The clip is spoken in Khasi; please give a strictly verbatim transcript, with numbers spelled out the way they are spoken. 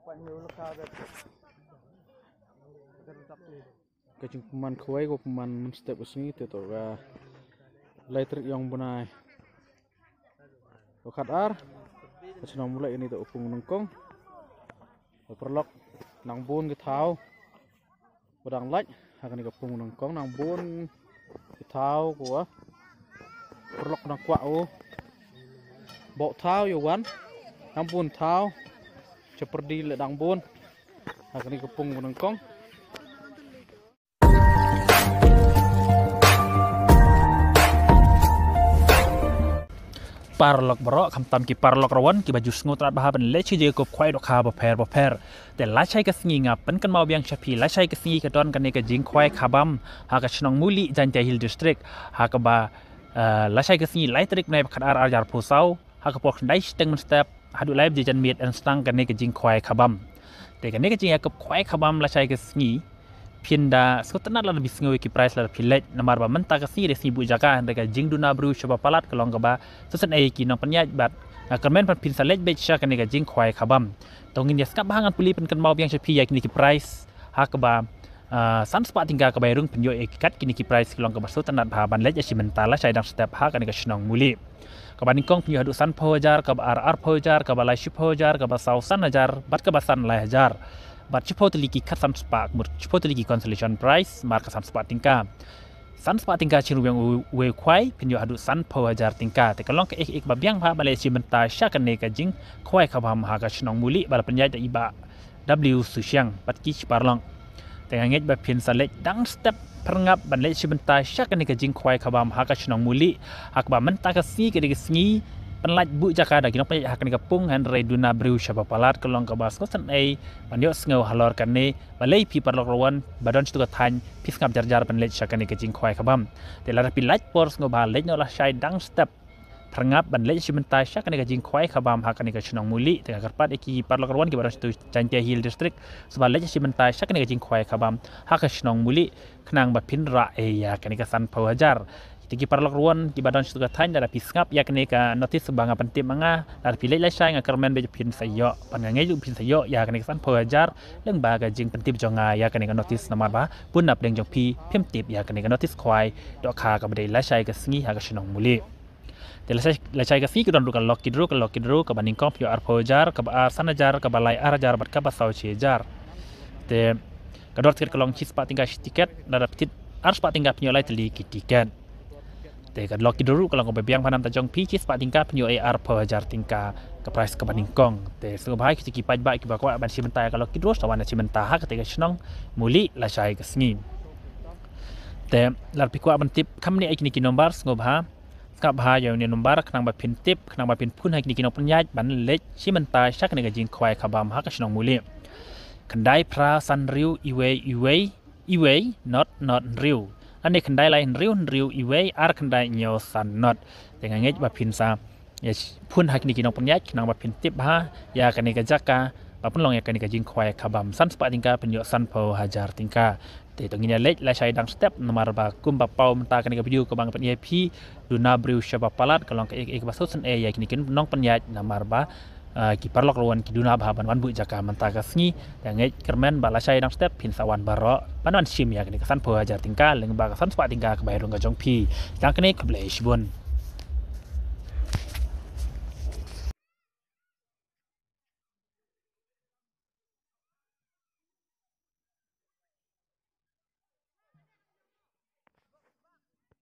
Ka jingpynman khawai ka pynman mynstep ka sngi te to ka lai tarik yong bnai ka khat ar. Ka chnong Mulih ini to u pung nyngkong. Ka paralok nang bun ka thaw. Ba dang lait ha kane ka pung nyngkong nang bun ka thaw ko. Paralok nang kwah u bok thaw ïa wan nang bun thaw. Chapyrdi le dang bun ha kane ka pung nyngkong. Paralok baroh, khamtam ki paralok rawan kiba ju sngewtynnat bha ban leit sha jingïakup khwai dohkha bapher bapher. Te lashai ka sngi nga pynkynmaw biang sha phi, lashai ka sngi ka don kane ka jingkhwai khabam ha ka shnong Mulih, Jaintia Hills District, ha kaba, eh, lashai ka sngi lai tarik bnai ba khat ar, ar hajar arphew saw, ha ka por khyndai shiteng mynstep haduh lai baje janmiet yn sdang kane ka jingkhwai khabam. Te kane ka jingïakup khwai khabam lashai ka sngi, phin da sngewtynnat lada phi sngew ïa ki prize lada phi leit, namar ba mynta ka sngi dei sngi buh jaka, hynrei ka jingduna briew shaba palat ka long kaba sngewsynei ïa ki nongpynïaid bad nga kyrmen ba phin sa leit beit sha kane ka jingkhwai khabam. To ngin ïa sngap bha, ngan pule pynkynmaw biang sha phi ïa kine ki prize, ha kaba, ah, san spah tyngka ka bai rung phin ïoh ïa ki kat kine ki prize ki long kaba sngewtynnat bha ban leit ïa shi bynta lashai dang step ha kane ka shnong Mulih. Kaba nyngkong phin ïoh haduh sanphew hajar, kaba ar arphew hajar, kaba lai shiphew hajar, kaba saw san hajar bad kaba san lai hajar. Bad shiphew tylli ki khat san spah, ka mut shiphew tylli ki consolation prize mar ka san spah tyngka. San spah tyngka chim ruh biang uwei u khwai, phin ïoh haduh sanphew hajar tyngka. Te ka long kaei kaei kaba biang bha ban leit shi bynta sha kane ka jingkhwai khabam ha ka shnong Mulih ba la pynïaid da i Bah W Sushiang bad ki shi paralok. Te nga ngeit ba phin sa leit dang step pyrngap ban leit shi bynta sha kane ka jingkhwai khabam ha ka shnong Mulih, ha kaba mynta ka sngi ka dei ka sngi pynlait buh jaka da ki nongpynïaid ha kane ka pung, hynrei duna briew shaba palat ka long kaba sngewsynei ban ïohsngew halor kane. Balei phi paralok rawan ba don sha tu ka thaiñ phi sngap jar jar ban leit sha kane ka jingkhwai khabam? Te lada phi lait por, sngewbha leit noh lashai dang step pyrngap ban leit shi bynta sha kane ka jingkhwai khabam ha kane ka shnong Mulih. Te nga kyrpad ïa ki paralok rawan kiba don sha tu Jaintia Hills District, sngewbha leit shi bynta sha kane ka jingkhwai khabam ha ka shnong Mulih khnang ba phin rah ïa kane ka sanphew hajar. Te ki paralok rawan kiba don sha tu ka thaiñ, lada phi sngap ïa kane ka notice ba nga pyntip ma nga, lada phi leit lashai, nga kyrmen ba phin sa ïoh, bad nga ngeit ruh phin sa ïoh ïa kane ka sanphew hajar lyngba ka jingpyntip jong nga ïa kane ka notice, namar ba bun na pdeng jong phi phim tip ïa kane ka notice khwai dohkha kaba dei lashai ka sngi ha ka shnong Mulih. Te lashai, lashai ka sngi ka don ruh ka lucky draw, ka lucky draw kaba nyngkong phin ïoh arphew hajar, kaba ar san hajar, kaba lai ar hajar bad kaba saw shi hajar. Te ka dor tiket ka long shi spah tyngka shi tiket, lada phi thied ar spah tyngka phin ïoh lai tylli ki tiket. Te ka lucky draw ruh ka long kaba biang bha namar ta jong phi, shi spah tyngka phin ïoh ïa arphew hajar tyngka ka prize kaba nyngkong. Te sngewbha ïa ki paidbah kiba kwah ban shi bynta ïa ka lucky draw, sa wan shi bynta ha kata ka shnong Mulih lashai ka sngi. Te lada phi kwah ban tip kham bniah ïa kine ki nombar, sngewbha sngap bha ïa une u nombar khnang ba phin tip, khnang ba phin phone ha kine ki nongpynïaid ban leit shi bynta sha kane ka jingkhwai khabam ha ka shnong Mulih. Khyndai phra san hynriew iwei iwei iwei not not hynriew. Lane khyndai lai hynriew hynriew iwei ar khyndai hynñiew san not. Te nga ngeit ba phin sa ïa phone ha kine ki nongpynïaid khnang ba phin tip bha ïa kane ka jaka ba pynlong ïa kane ka jingkhwai khabam. San spah tyngka phin ïoh sanphew hajar tyngka. Te to ngin ïa leit lashai dang step, namar ba kumba paw mynta kane ka video kaba nga pyni ïa phi, duna briew shaba palat ka long kaei kaei kaba sngewsynei ïa kine ki nongpynïaid, namar ba, ah, ki paralok rawan ki duna bha ban wan buh jaka mynta ka sngi. Te nga ngeit kyrmen ba lashai dang step phin sa wan baroh ban wan shim ïa kane ka sanphew hajar tyngka lyngba ka san spah tyngka kaba ïa rung ka jong phi. Tang kane, khublei shibun.